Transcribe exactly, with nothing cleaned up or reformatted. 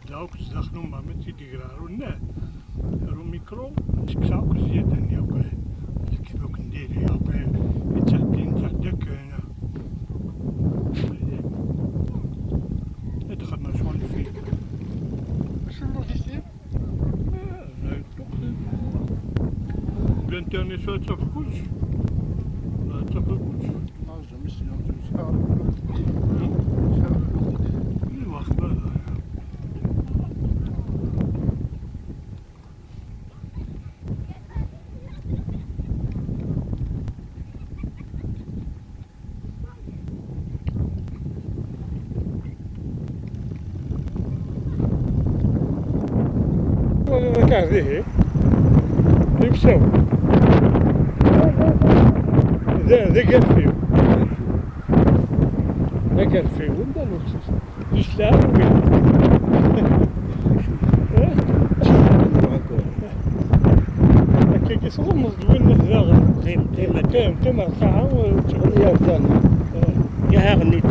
Akk zdaxel n umar, ma tt-id-iger ɣer unnar, ɣer umikru, seksa akk zzyada-nni akk, lekdeb akk n diri, akk yettɛeddi, nettɛeddi akken. Ad xedmeɣ ccɣel n lfil. Acu n logiciel? Ah, la yeṭṭuqten. L'internet, ad tafeḍ kullec. Ad tafeḍ kullec. Non, jamais si on se sert. Hmm? Iwa xbar. Wala kah dihi. Imsaw. Da, da garfiw. Da garfiw, da luxus. Di tlawin. Akka i tḍemmeḍ d win daɣen. Qqim, qqim, qqim, qqim ar lqaɛa, u-, Qqim ar lqaɛa, u-, Qqim ar lqaɛa. Yaha ɣennut.